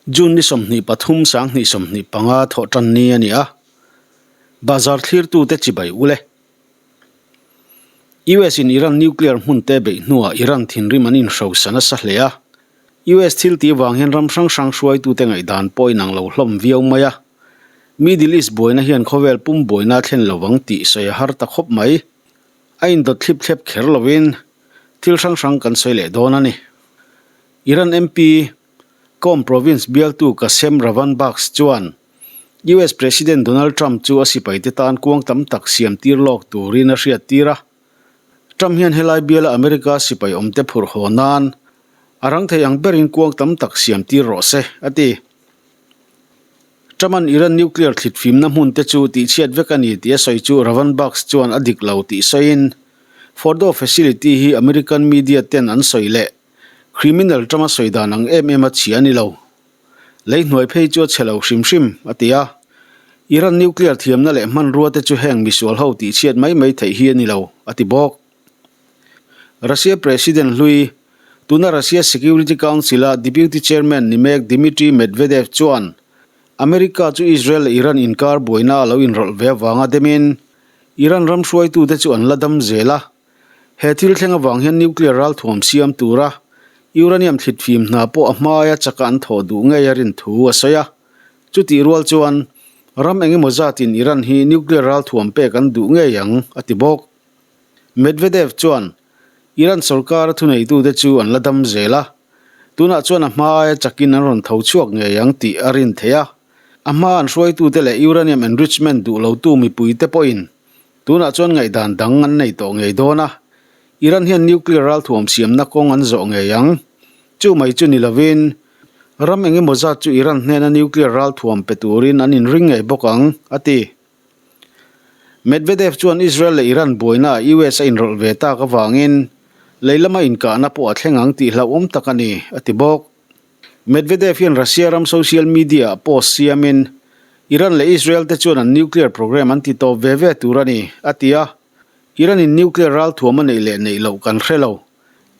June ni 23 2025 thawhtan ni a ni a, Bazar thlirtute chibai ul e. US in Iran nuclear hmun te beih hnuah Iran thinrim an inhrosa nasa hle a, US thil tih vang hian ram hrang hrang hruaitute ngaihdan pawh inang lo hlawm viau mai a, Middle East buaina hian khawvel pum buaina a thlen lo vang tih sawi a har ta khawp mai. A indawt thlip thlep kher lovin thil hrang hrang kan sawi leh dawn a ni. Iran MP, Qom Province bialtu Qasem Ravanbakhsh chuan US President Donald Trump chu a sipaite tan kuang tam tak siam tir lawk turin a hriat tir a. Trump hian helai biala America sipai awmte phurh haw nan a rang thei ang berin kuang tam tak siam tir rawh se, a ti. Trump-a'n Iran nuclear thlit fimna hmun te chu tihchhiat vek a ni tih a sawi chu Ravanbakhsh chuan a dik lo tih sawiin Fordow facility hi American media ten an sawi leh Criminal Trump-a sawi dan ang em em a chhia a ni lo. Lei hnuai phei chu a chhe lo hrim hrim, a ti a. Iran nuclear thiamna leh hmanrua te chu heng misual ho tihchhiat mai mai theih hi a ni lo, a ti bawk. Russia President hlui, tuna Russia Security Council-a Deputy Chairman ni mek Dmitry Medvedev chuan America chu Israel leh Iran inkar buaina a lo inrawlh ve avanga demin Iran ram hruaitute chu an la dam zel a. He thil thleng avang hian nuclear ralthuam siam tura uranium thlit fim hna pawh a hmaia chaka an thawh duh ngei a rin thu a sawi a. Chutih rual chuan ram eng emaw zatin Iran hi nuclear ralthuam pek an duh ngei ang, a ti bawk. Medvedev chuan Iran sorkara thuneitute chu an la dam zel a, tunah chuan a hmaia chakin an rawn tho chhuak ngei ang tih a rin theih a. A hmaa an hruaitute leh uranium enrichment duh lotu mipuite pawhin Tunah chuan ngaihdan dang an nei tawh ngei dawn a, Iran hian nuclear ralthuam siamna kawng an zawh ngei ang. Chu mai chu ni lovin, ram eng emaw zat chu Iran hnena nuclear ralthuam pe turin an inring ngei bawk ang, a ti. Medvedev chuan Israel leh Iran buainaah US a inrawlh ve tak avangin lei lama inkahna pawh a thleng ang tih hlauhawm tak a ni, a ti bawk. Medvedev hian Russia ram social media ah post siamin, Iran leh Israel te chuan an nuclear program an ti tawp ve ve tur a ni, a ti a. Iran in nuclear ralthuam a neih leh neih loh kan hre lo.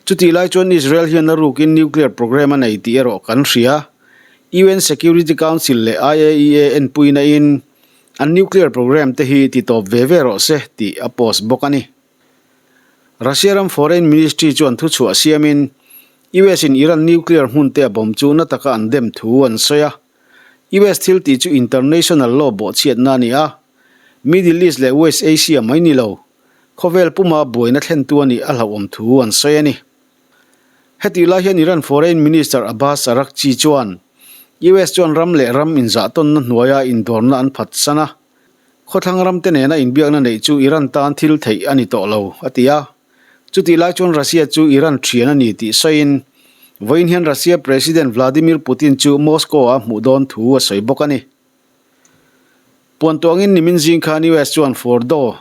Chutih lai chuan Israel hian a rukin nuclear program a nei tih erawh kan hria. UN Security Council leh IAEA enpuina in an nuclear program te hi ti tawp ve ve rawh se tih a post bawk a ni. Russia ram Foreign Ministry chuan thuchhuah siamin US in Iran nuclear hmun te a bomb chu na taka an dem thu an sawi a. US thil tih chu international law bawhchhiatna a ni a, Middle East leh West Asia mai ni lo, khawvel puma buaina thlentu a nih a hlauhawm thu an sawi a ni. Hetih lai hian Iran Foreign Minister Abbas Araghchi chuan US chuan ram leh ram inzahtawnna hnuaia indawrna an phatsan a, Khawthlang ramte nena inbiakna neih chu Iran tan thil theih a ni tawh lo, a ti a. Chutih lai chuan Russia chu Iran thian a ni tih sawiin, vawiin hian Russia President Vladimir Putin chu Moscow-a hmuh dawn thu a sawi bawk a ni. Puantuangin nimin zing khan US chuan Fordow,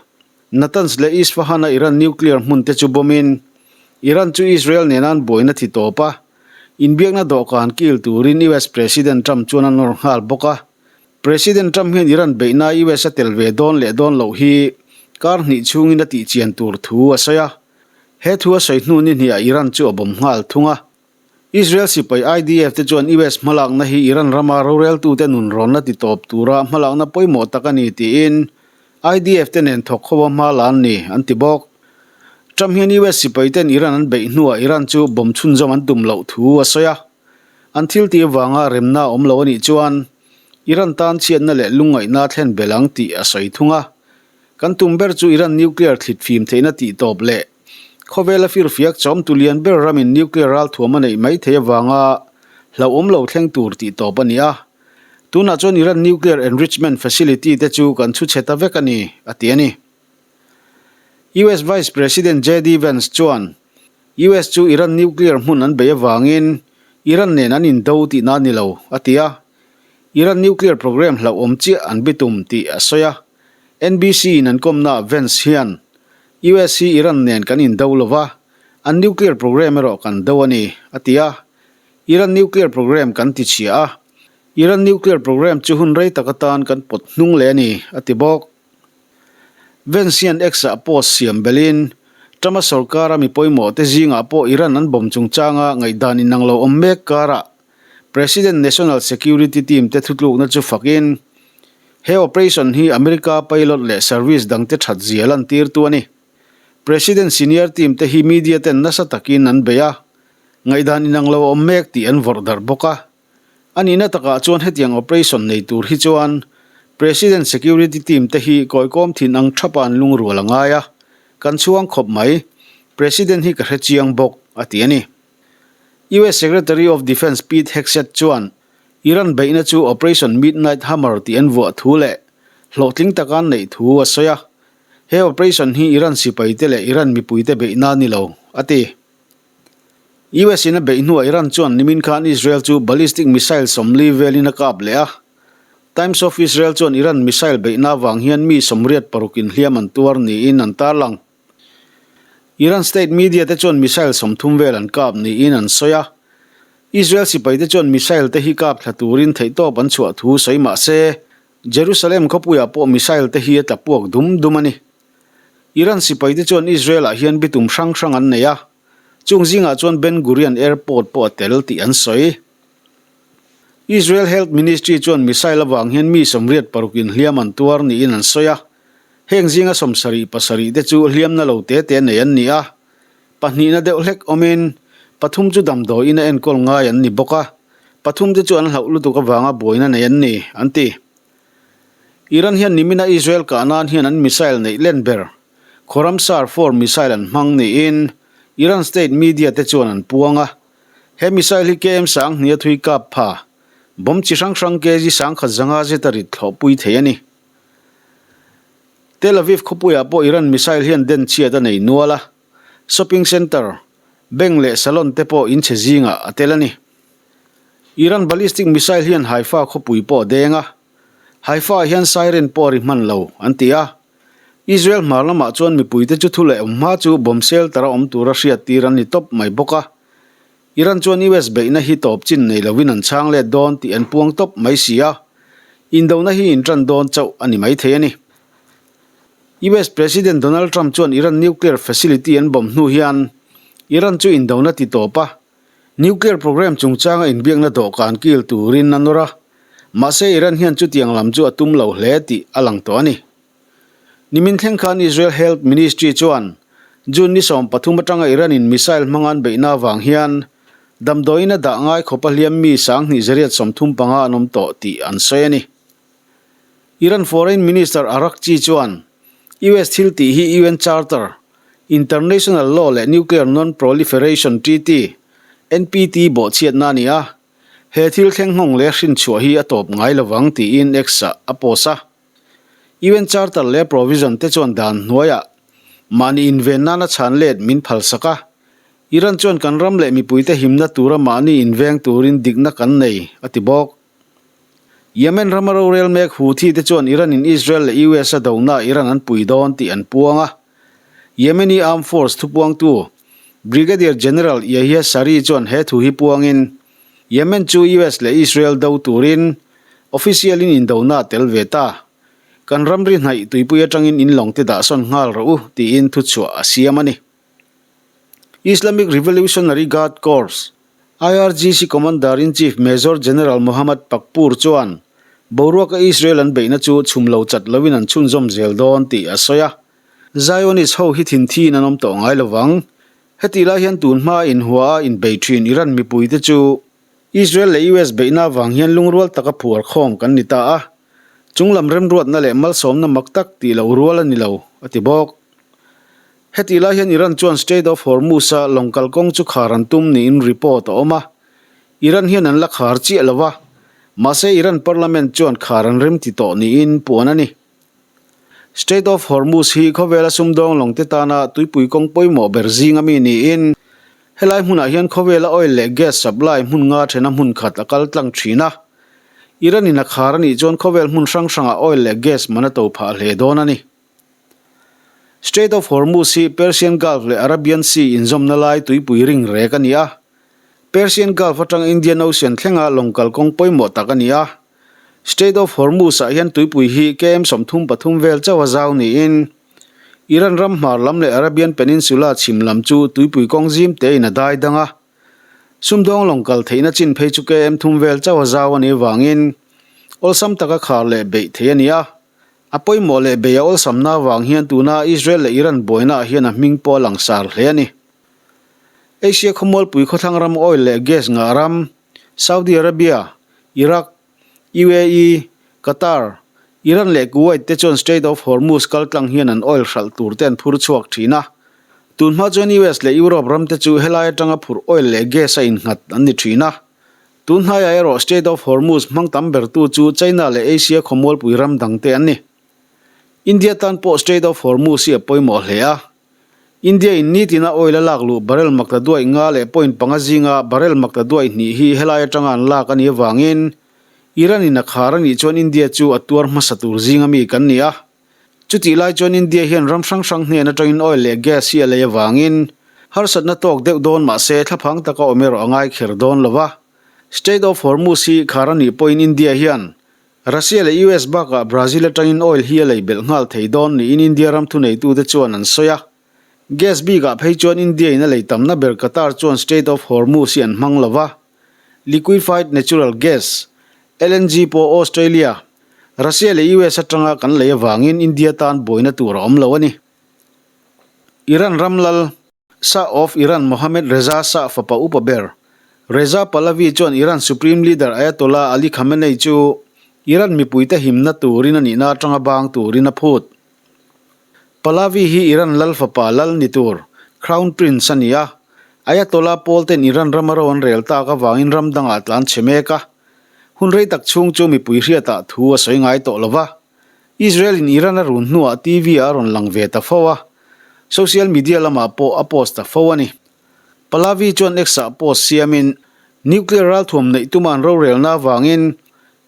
Natanz leh Isfahan-a Iran nuclear hmunte chu bawmin, Iran chu Israel nena an buaina thi tawp a, inbiakna dawhkan kil turin US President Trump chuan a nawr nghal bawk a. President Trump hian Iran beihna US a tel ve dawn leh dawn loh hi kar hnih chhungin a tih chian tur thu a sawi a. He thu a sawi hnu ni hniah Iran chu a bawm nghal thung a. Israel sipai IDF te chuan US hmalakna hi Iran rama roreltute nun rawnna ti tawp tura hmalakna pawimawh tak a ni tiin IDF te nen thawk ho a hma la an ni, an ti bawk. Trump hian US sipai ten Iran an beih hnuah Iran chu bomb chhunzawm an tum loh thu a sawi a. An thil tih avanga remna a awm lo a nih chuan Iran tan chhiatna leh lungngaihna a thlen belh ang tih a sawi thung a. Kan tum ber chu Iran nuclear thlit fim theihna tih tawp leh khawvela firfiak chawmtu lian ber ramin nuclear ralthuam a neih mai theih avanga hlauhawm lo thleng tur tih tawp a ni a. Tunah chuan Iran nuclear enrichment facility te chu kan chhu chhe ta vek a ni, a ti a ni. US Vice President JD Vance chuan US chu Iran nuclear hmun an bei avangin Iran nen an indo tihna a ni lo, a ti a. Iran nuclear program hlauhawm chiah an bitum tih a sawi a. NBC in an kawmnaah Vance hian, US hi Iran nen kan indo lo va, an nuclear program erawh kan do a ni, a ti a. Iran nuclear program kan ti chhia a. Iran nuclear program chu hun rei tak atan kan pawt hnung leh a ni, a ti bawk. Vance hian X-ah post siam belhin, Trump-a sorkara mi pawimawhte zingah pawh Iran an bomb chungchanga ngaihdan inang lo awm mek karah President National Security Team te thutlukna chu fakin, he operation hi America pilot leh service dangte that zia lantirtu a ni. President Senior Team te hi media ten nasa takin an bei a, ngaihdan inang lo a awm mek tih an vawrh darh bawk a. A nihna takah chuan hetiang operation nei tur hi chuan President Security Team te hi kawikawm thin ang thapa an lungrual a ngai a, kan chhuang khawp mai, President hi ka hre chiang bawk, a ti a ni. US Secretary of Defence Pete Hegseth chuan Iran beihna chu Operation Midnight Hammer tih an vuah thu leh hlawhtling taka an neih thu a sawi a, he operation hi Iran sipaite leh Iran mipuite beihna a ni lo, a ti. US in a beih hnuah Iran chuan nimin khan Israel chu ballistic missile 40 velin a kap leh a. Times of Israel chuan Iran missile beihna avang hian mi 86 in hliam an tuar niin an tarlang. Iran state media te chuan missile 30 vel an kap niin an sawi a. Israel sipai te chuan missile te hi kap thla turin theihtawp an chhuah thu sawi mah se, Jerusalem khawpuiah pawh missile te hi a tla puak dum dum a ni. Iran sipaite chuan Israel-ah hian bitum hrang hrang an nei a, chung zingah chuan Ben Gurion Airport pawh a tel tih an sawi. Israel Health Ministry chuan missile avang hian mi 86 in hliam an tuar niin an sawi a, heng zinga 77 te chu hliamna lo te te nei an ni a, pahnihna deuh hlek awmin pathum chu damdawiin a enkawl ngai an ni bawk a, pathum te chu an hlauh lutuk avanga buaina nei an ni, an ti. Iran hian nimina Israel kah nan hian an missile neih len ber Khorramshahr 4 missile an hmang niin Iran state media te chuan an puang a. He missile hi KM 2000 a thui kap pha, bomb chi hrang hrang kg 1500 zeta rit thlawhpui thei a ni. Tel Aviv khawpuiah pawh Iran missile hian den chhiat a nei nual a, shopping center, bank leh salon te pawh inchhe zingah a tel a ni. Iran ballistic missile hian Haifa khawpui pawh a deng a, Haifa-ah hian siren pawh a ri hman lo, an ti a. Israel hmar lamah chuan mipuite chu thu leh awm hma chu bomb shelter a awm tura hriat tir an ni tawp mai bawk a. Iran chuan US beihna hi tawp chin nei lovin an chhang let dawn tih an puang tawp mai si a, indona hi intan dawn chauh a ni maithei a ni. US President Donald Trump chuan Iran nuclear facility an bomb hnu hian Iran chu indona ti tawp a, Nuclear program chungchanga inbiakna dawhkan kil turin a nawr a, mahse Iran hian chutiang lam chu a tum lo hle tih a lang tawh a ni. Nimin thleng khan Israel Health Ministry chuan June ni 13 atanga Iran-in missile hmanga an beihna avang hian damdawiin a dah ngai khawpa hliam mi 2135 an awm tawh tih an sawi a ni. Iran Foreign Minister Araghchi chuan US thil tih hi UN Charter, International Law leh Nuclear Non-Proliferation Treaty, NPT, bawhchhiatna a ni a, he thil thleng nghawng leh hrinchhuah hi a tawp ngai lovang tiin X-ah a post a. UN Charter leh provision te chuan dan hnuaiah mahni inven nana chhan let min phalsak a, Iran chuan kan ram leh mipuite himna tura mahni inveng turin dikna kan nei, a ti bawk. Yemen rama rorel mek Houthi te chuan Iran in Israel leh US a dona Iran an pui dawn tih an puang a. Yemeni Armed Force thupuangtu Brigadier General Yahya Saree chuan he thu hi puangin Yemen chu US leh Israel do turin official in indona a tel ve ta. Kan ramri hnaih tuipui atangin in lawng te dahsawn nghal rawh u tiin thuchhuah a siam a ni. Islamic Revolutionary Guard Corps, IRGC Commander-in-Chief Major General Mohammad Pakpour chuan boruaka Israel an beihna chu chhum lo chat loin an chhunzawm zel dawn tih a sawi a. Zionist ho hi thinthiin an awm tawh ngai lovang. Hetih lai hian tun hmaa inhua a inbei thin Iran mipuite chu Israel leh US beihna avang hian lungrual taka phuar khawm kan ni ta a, chunglam remruatna leh malsawmna mak tak tih loh rual a ni lo, a ti bawk. Hetih lai hian Iran chuan Strait of Hormuz-a lawng kalkawng chu khar an tum niin report a awm a. Iran hian an la khar chiah lo va, mahse Iran parliament chuan khar an remti tawh niin puan a ni. Strait of Hormuz hi khawvela sumdawng lawngte tana tuipui kawng pawimawh ber zing ami niin helai hmunah hian khawvela oil leh gas supply hmun nga thena hmun khat a kal tlang thin a. Iran-in a khar a nih chuan khawvel hmun hrang hrangah oil leh gas man a to phah hle dawn a ni. Strait of Hormuz hi Persian Gulf leh Arabian Sea inzawmna lai tuipui ring rek a ni a. Persian Gulf atang Indian Ocean thlenga lawng kalkawng pawimawh tak a ni a. Strait of Hormuz-ah hian tuipui hi km 33 vel chauh a zau niin Iran ram hmar lam leh Arabian Peninsula chhim lam chu tuipui kawng zim tein a dai dang a. Sumdawng lawng kal theihna chin phei chu KM thum vel chauh a zau a nih avangin awlsam taka khar leh beih theih a ni a. A pawimawh leh beih a awlsamna avang hian tuna Israel leh Iran buainaah hian a hming pawh a langsar hle a ni. Asia khawmualpui khawthlang ram oil leh gas ngah ram, Saudi Arabia, Iraq, UAE, Qatar, Iran leh Kuwait te chuan Strait of Hormuz kaltlang hian an oil hralh tur te an phur chhuak thin a. Tun hma chuan US leh Europe ram te chu helai atanga phurh oil leh gas a innghat an ni thin a. Tun hnaiah erawh Strait of Hormuz hmang tam bertu chu China leh Asia khawmualpui ram dang te an ni. India tan pawh Strait of Hormuz hi a pawimawh hle a. India in nitina oil a lak luh barrel makta duaih nga leh point panga zinga barrel makta duaih hnih hi helai atanga an lak a nih avangin Iran in a khar a nih chuan India chu a tuar hmasa tur zinga mi kan ni a. Chutih lai chuan India hian ram hrang hrang hnen atangin oil leh gas hi a lei avangin harsatna tawk deuh dawn mahse thlaphang taka awm erawh a ngai kher dawn lo va. Strait of Hormuz hi khar a nih pawhin India hian Russia leh US bakah Brazil atangin oil hi a lei belh nghal thei dawn niin India ram thuneitute chuan an sawi a. Gas bikah phei chuan India in a lei tamna ber Qatar chuan Strait of Hormuz hi an hmang lo va. Liquefied Natural Gas, LNG, pawh Australia, Russia leh US atanga kan lei avangin India tan buaina tur a awm lo a ni. Iran ram lal. Shah of Iran Mohammad Reza Shah fapa upa ber, Reza Pahlavi chuan Iran Supreme Leader Ayatollah Ali Khamenei chu Iran mipuite himna turin a nihna atanga bang turin a phut. Pahlavi hi Iran lal fapa lal ni tur, Crown Prince, a ni a. Ayatollah pawl ten Iran rama ro an rel tak avangin ram dangah tlan chhe mek a. Hun rei tak chhung chu mipui hriatah thu a sawi ngai tawh lo va. Israel in Iran a run hnuah TV ah a rawn lang ve ta fo a, social media lamah pawh a post ta fo a ni. Pahlavi chuan X ah post siamin, Nuclear ralthuam neih tuma an rorelna avangin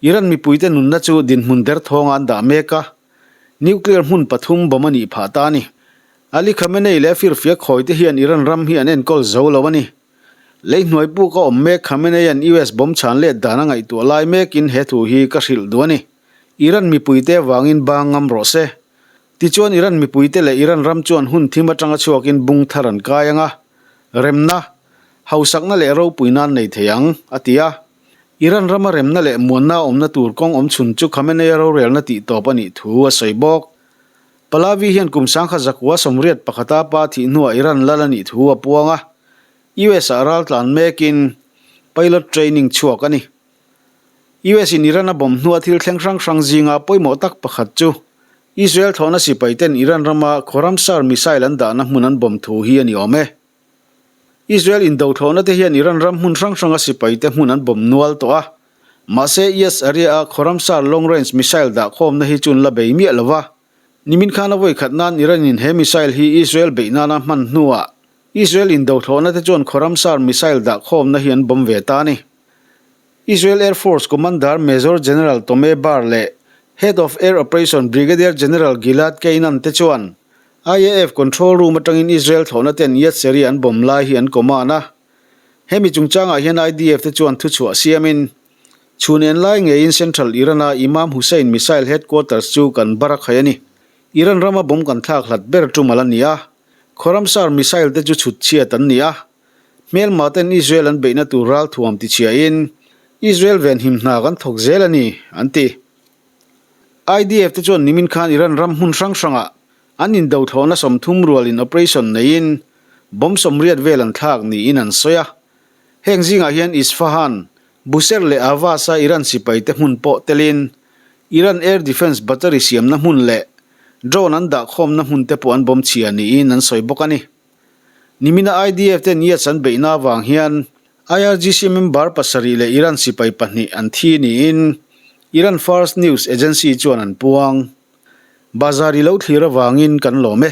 Iran mipuite nunna chu dinhmun derthawngah an dah mek a, nuclear hmun pathum bomb a nih phah ta a ni. Ali Khamenei leh a firfiak khawite hian Iran ram hi an enkawl zo lo a ni. Lei hnuai puk a awm mek Khamenei-a'n US bomb chhan let dan a ngaihtuah lai mekin he thu hi ka hrilh duh a ni. Iran mipuite avangin bang ngam rawh se. Tichuan Iran mipuite leh Iran ram chuan hun thim atanga chhuakin bung thar an kai ang a, remna, hausakna leh ropui nan nei thei ang, a ti a. Iran rama remna leh muanna awmna tur kawng awm chhun chu Khamenei-a rorelna tih tawp a nih thu a sawi bawk. Pahlavi hian kum sangkhat zakua 81 a pa thih hnuah Iran lal a nih thu a puang a, US-ah raltlan mekin pilot training chhuak a ni. US in Iran a bomb hnua thil thleng hrang hrang zinga pawimawh tak pakhat chu Israel thlawhna sipai ten Iran rama Khorramshahr missile an dahna hmun an bomb thu hi a ni awm e. Israel indo thlawhna te hian Iran ram hmun hrang hranga sipai te hmun an bomb nual tawh a, mahse US area a Khorramshahr long range missile dah khawmna hi chun la bei miah lo va. Nimin khan a vawi khat nan Iran in he missile hi Israel beih nana hman hnuah Israel indo thlawhna te chuan Khorramshahr missile dah khawmna hi an bomb ve ta a ni. Israel Air Force Commander Major General Tome Bar leh Head of Air Operation Brigadier General Gilad Keinan te chuan IAF Control Room atangin Israel thlawhna ten Yad Seri an bomb lai hi an command a. Hemi chungchangah hian IDF te chuan thuchhuah siamin, Chhun en lai ngeiin Central Iran-a Imam Hussein Missile Headquarters chu kan bar a khai a ni. Iran rama bomb kan thlak hlat ber tum a la ni a. Khorramshahr missile te chu chhut chhiat an ni a. Hmelma ten Israel an beihna tur ralthuam tichhiahin Israel venhim hna kan thawk zel a ni, an ti. IDF te chuan nimin khan Iran ram hmun hrang hrangah an indo thlawhna 30 rualin operation neiin bomb 80 vel an thlak niin an sawi a. Heng zingah hian Isfahan, Bushehr leh Ahvaz-a Iran sipaite hmun pawh telin Iran air defence battery siamna hmun leh drone an dahkhawmna hmun te pawh an bomb chhia niin an sawi bawk a ni. Nimina IDF ten Yates an beihna avang hian IRGC member pasarih leh Iran sipai pahnih an thi niin Iran Fars News Agency chuan an puang. Bazar i lo thlir avangin kan lawm e.